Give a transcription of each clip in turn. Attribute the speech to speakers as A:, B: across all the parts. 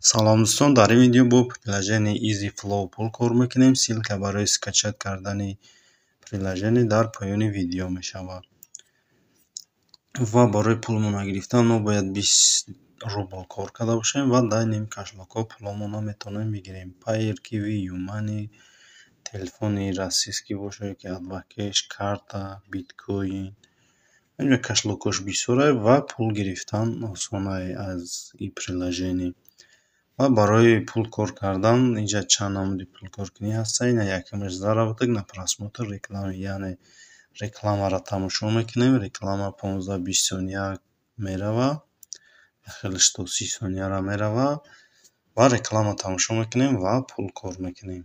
A: Салом, дӯстон! Дар ин видео бо приложение Easy Flow пул кор мекунем. Ссылка барои скачать кардани приложение дар поёни видео мешавад. Ва барои пулмона гирифтан мо бояд 20 рубл кор карда бошем ва дар ним кошелёкҳо пуломонро метавонем бигирем. Payeer, Qiwi, Юмани, телефони российский бошад ё ки Адвокеш, карта, биткоин. Инҷо кошелёкҳош бисёре ва пул гирифтан осонае аз ин приложение. Ва барои пул кор кардан инҷа чанд намуди пулкоркунӣ ҳастанд. Ина, якумаш заработок на просмотр рекламы, яъне рекламаро тамошо мекунем, реклама 15-20 сония мерава, хелеш то 30 сонияро мерава ва реклама тамошо мекунем ва пул кор мекунем.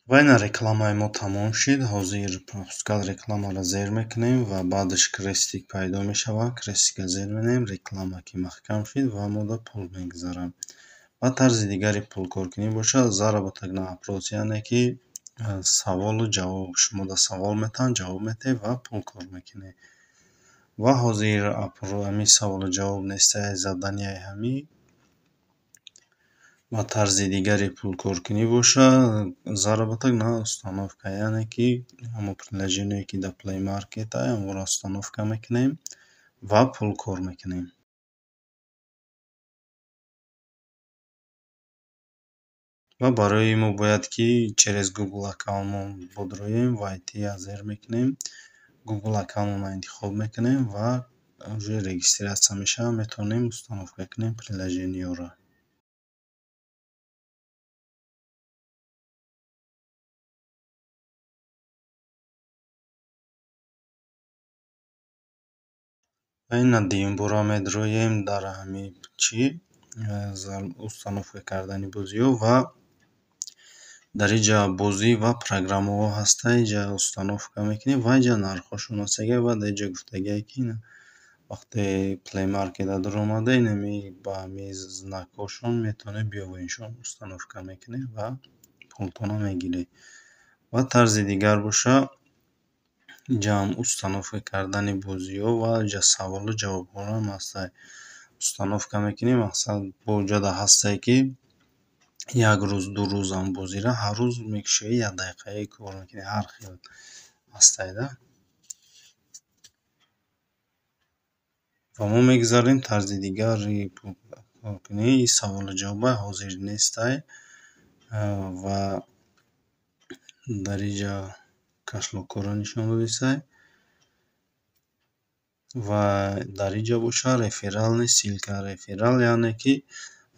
A: Ва ина, рекламаи мо тамом шуд. Ҳозир пропускать рекламаро зер мекунем ва баъдаш крестик пайдо мешавад. Крестикро зер менаем, реклама ки маҳкам шуд ва мода пул мегузарад. Ва тарзи дигари пулкоркунӣ бошад заработок на опрос, яъне ки саволу ҷавоб, шумода савол метаҳанд, ҷавоб медиҳед ва пул кор мекунед. Ва ҳозир ҳамин саволу ҷавоб нестае, заданияи ҳамин. Ва тарзи дигари пулкоркунӣ бошад заработок на установка, яъне ки ҳамон приложение, ки дар Play Market ай, ҳамонро установка мекунем ва пул кор мекунем. Ва барои мо бояд ки через Google аккаунтмон бодроем, войти зер мекунем, Google аккаунтмонро интихоб мекунем ва уже регистрация мешавад, метавонем установка кунем приложениеро. Ва ина, дуюмбора медроем дар ҳамин чӣ установка кардани бозиҳо ва дар инҷа бозӣ ва программаҳо ҳастанд. Инҷа установка мекунем ва инҷа нархҳошон ҳастага ва дар инҷа гуфтагиае, ки вақте Play Market даромада, инами ба ҳамин знакҳошон метавонед биёведшон, установка мекунед ва пултонро мегиред. Ва тарзи дигар бошад инҷаам установка кардани бозиҳо ва инҷа саволу ҷавобҳоам ҳастанд. Установка мекунем, мақсад бо инҷода ҳастае, ки як рӯз, 2 рӯз ҳам бозиро ҳар рӯз мекушоӣ, як дақиқае кор мекунӣ, ҳар хел ҳастае да. Ва мо мегузарем тарзи дигари пулкоркунӣ. Ин саволу ҷавоба ҳозир нестай ва дар инҷа кошелёкҳоро нишон додистай. Ва дар инҷа бошад реферальный ссылка. Реферал, яъне ки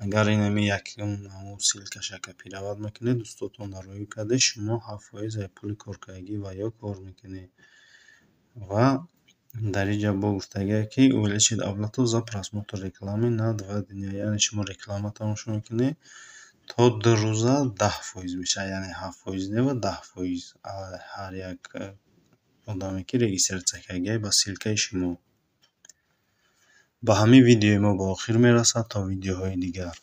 A: агар инами якум ҳамон ссылкаша копировать мекунед, дӯстотонро рӯй кардед, шумо 7% аз пули коркардагӣ ва ё кор мекунед. Ва дар инҷа бо гуфтагие, ки увеличить оплату за просмотр рекламы на 2 дня, яъне шумо реклама тамошо мекунед, то 2 рӯза 10% мешавад, яъне 7% не ва 10% ҳар як одаме, ки регистрация кардагиай ба ссылкаи шумо. Ба ҳамин видеои мо ба охир мерасад. То видеоҳои дигар.